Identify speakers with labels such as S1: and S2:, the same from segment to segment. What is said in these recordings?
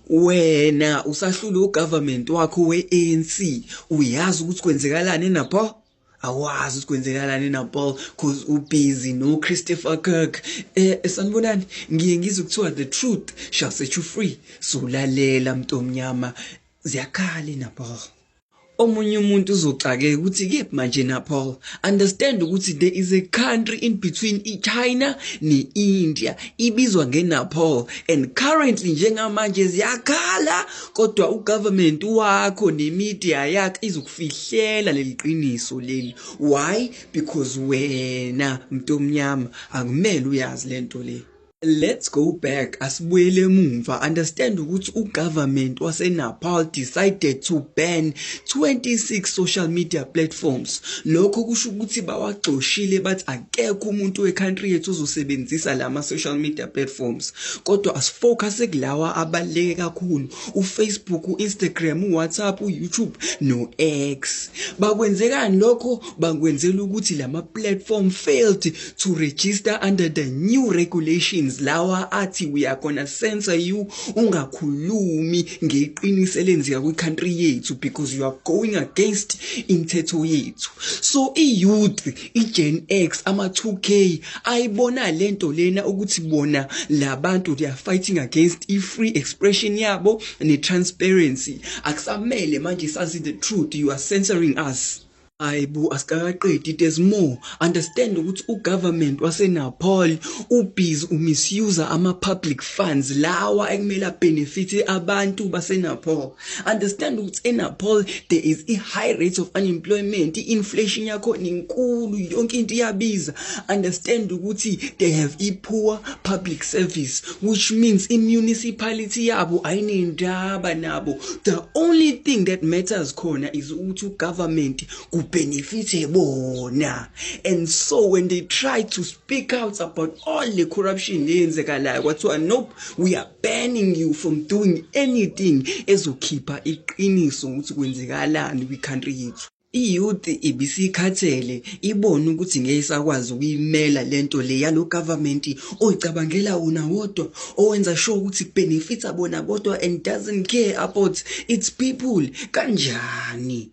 S1: Wena usahlula ugovernment wakho we-ANC, uyazi ukuthi kwenzekalani eNepal? Awazi ukuthi kwenzekalani eNepal cause ubusy no-Christopher Kirk. Sanibonani, ngiye ngizwe kuthiwa the truth shall set you free. So lalela mntomnyama, ziyakhala eNepal. Omunye umuntu uzoxakeka ukuthi kephi manje Nepal. Understand ukuthi there is a country in between iChina neIndia, ibizwa ngeNepal, and currently njengamanje ziyakhala, kodwa ugovernment wakho nemedia yakhe izokufihlela leli qiniso leli. Why? Because wena mntomnyama akumele uyazi lento le. Let's go back, asibuyele emumva. Understand ukuthi ugovernment waseNepal decided to ban 26 social media platforms. Lokho kusho ukuthi bawaxoshile, bathi akekho umuntu wecountry yethu ozosebenzisa lama social media platforms. Kodwa asifocus kulawa abaluleke kakhulu, uFacebook, uInstagram, uWhatsApp, uYouTube noX. Bakwenzekani lokho? Bakwenzela ukuthi lama platform failed to register under the new regulations lawa athi we are gonna censor you, ungakhulumi ngeqiniso elenzeka kwi-country yethu because you are going against imithetho yethu. So i-youth, i-Gen X, ama-2K ayibona lento lena ukuthi bona labantu they are fighting against i-free expression yabo ne-transparency. Akusamele manje sazi the truth, you are censoring us. Hayibo, asikakaqedi, there's more. Understand ukuthi ugovernment waseNepal ubusy umisuse ama-public funds lawa ekumele benefit abantu baseNepal. Understand ukuthi eNepal there is a high rate of unemployment, i-inflation yakhona inkulu, yonke into iyabiza. Understand ukuthi they have a poor public service, which means i-municipality yabo ayinendaba nabo. The only thing that matters khona is ukuthi ugovernment kubenefite bona. And so when they try to speak out about all the corruption leyenzekalayo, kwathiwa nope, we are banning you from doing anything ezokhipha iqiniso ukuthi kwenzekalani kwi-country yethu. I-youth ibisikhathele, ibona ukuthi ngeke isakwazi ukuyimela lento le yalo government oyicabangela wona wodwa, owenza sure ukuthi benefita bona bodwa and doesn't care about its people. Kanjani?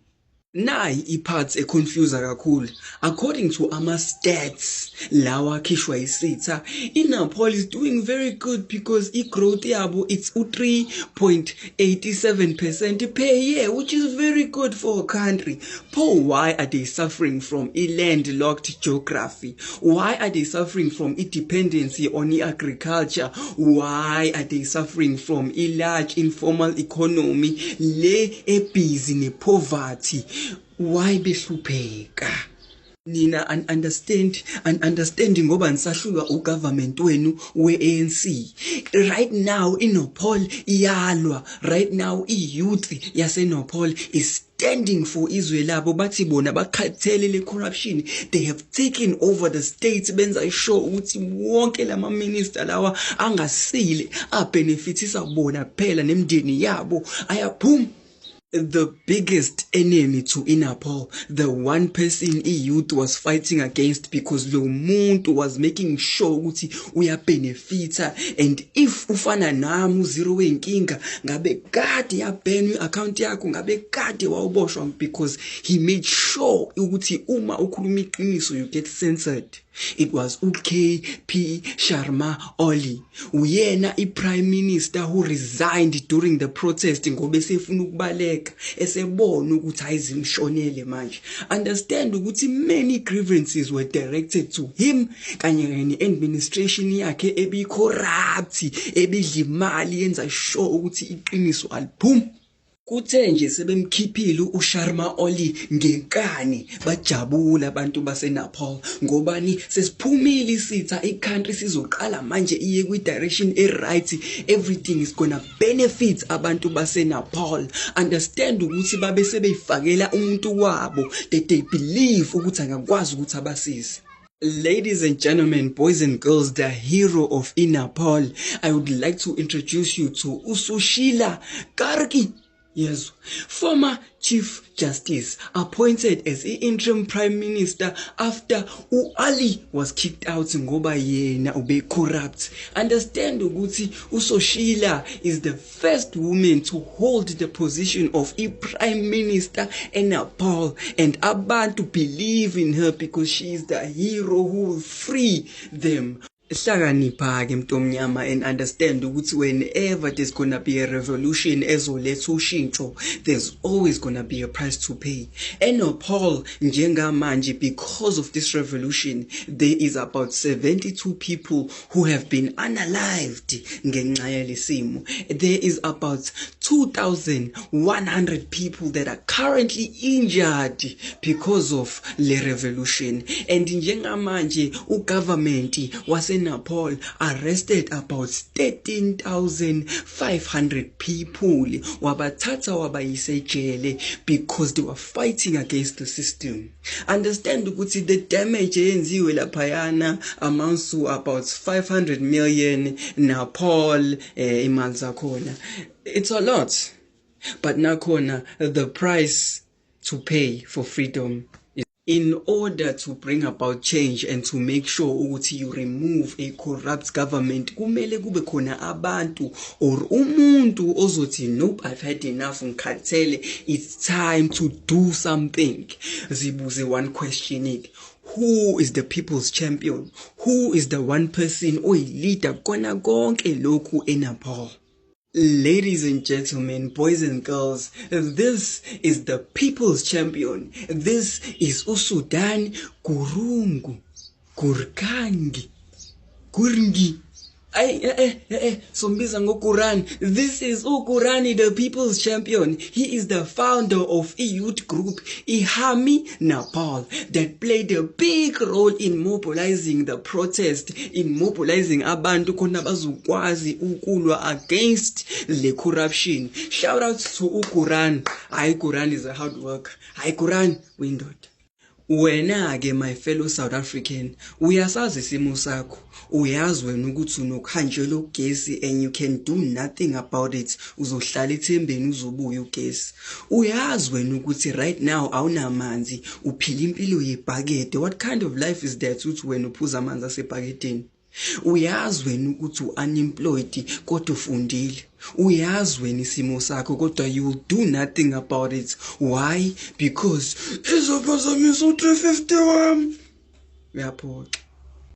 S1: Nayi i-part econfuse kakhulu. According to ama-stats lawa akhishwa isitha, iNepal is doing very good because i-growth yabo it's u-3.87% per year, which is very good for a country. Po, why are they suffering from i-landlocked geography? Why are they suffering from i-dependency on i-agriculture? Why are they suffering from i-large informal economy le ebusy ne-poverty? Why behlupheka? Nina understand and understand ngoba nisahlulwa ugovernment wenu we-ANC. Right now iNepal iyalwa. Right now i-youth yaseNepal is standing for izwe labo, bathi bona bakhathele le corruption. They have taken over the states, benza sure ukuthi wonke lama minister lawa angasile abenefitisa bona kuphela nemindeni yabo ayaphuma. The biggest enemy to iNepal, the one person i-youth was fighting against, because lo muntu was making sure ukuthi uyabenefita, and if ufana nami uzero wenkinga, ngabe kade yabanwa i-account yakho, ngabe kade wawuboshwa, because he made sure ukuthi uma ukhuluma iqiniso you get censored. It was uKP Sharma Oli. Uyena i-prime minister who resigned during the protest ngoba esefuna ukubaleka, esebona ukuthi ayizimshonele manje. Understand ukuthi many grievances were directed to him kanye ne-administration yakhe ebi-corrupt, ebidla imali, yenza sure ukuthi iqiniso aliphumi. Kuthe nje sebemkhiphile uSharma Oli ngenkani, bajabula abantu baseNepal. Ngobani? Sesiphumile isitha, i-country sizoqala manje iye kwi-direction e-right, everything is gonna benefit abantu baseNepal. Understand ukuthi babe sebeyifakela umuntu wabo that they believe ukuthi angakwazi ukuthi abasize. Ladies and gentlemen, boys and girls, the hero of iNepal, I would like to introduce you to uSushila Karki. Yes. Former Chief Justice appointed as interim Prime Minister after uAli was kicked out ngoba yena ube corrupt. Understand ukuthi uSushila is the first woman to hold the position of a Prime Minister in Nepal, and abantu believe in her because she is the hero who will free them. Hlakanipha ke mntomnyama and understand ukuthi whenever there's gonna be a revolution ezoletha ushintsho, there's always gonna be a price to pay. ENepal njengamanje, because of this revolution, there is about 72 people who have been unalived ngenxa yalesimo. There is about 2100 people that are currently injured because of le revolution. And njengamanje ugovernment wase Nepal arrested about 13,500 people, wabathatha wabayisa ejele because they were fighting against the system. Understand ukuthi the damage eyenziwe laphayana amounts to about 500 million Nepal imali zakhona. It's a lot, but nakhona the price to pay for freedom. In order to bring about change and to make sure ukuthi you remove a corrupt government, kumele kube khona abantu or umuntu ozothi, "Nope, I've had enough, ngikhathele, it's time to do something." Zibuze one question: who is the people's champion? Who is the one person oyi-leader kona konke lokhu eNepal? Ladies and gentlemen, boys and girls, this is the people's champion. This is uSudan Gurungu Gurkangi Gurngi. Ay, sombiza ngoGuran. This is uGurani, the people's champion. He is the founder of a youth group, Ihami Nepal, that played a big role in mobilizing the protest, in mobilizing abantu khona bazokwazi ukulwa against the corruption. Shout out to uGuran. Ay, Guran is a hard worker. Ay, Guran, windoda. Wena ke, my fellow South African, uyasazi isimo sakho. Uyazi wena ukuthi unokuhanjelwa ugesi and you can do nothing about it. Uzohlala ethembeni uzobuya ugesi. Uyazi wena ukuthi right now awunamanzi, uphila impilo yebhakede. What kind of life is that uthi wena uphuza amanzi asebhakedeni? Uyazi wena ukuthi u-unemployed kodwa ufundile. Uyazi wena isimo sakho kodwa you will do nothing about it. Why? Because izophazamisa u-350 wami. Uyaphoxa.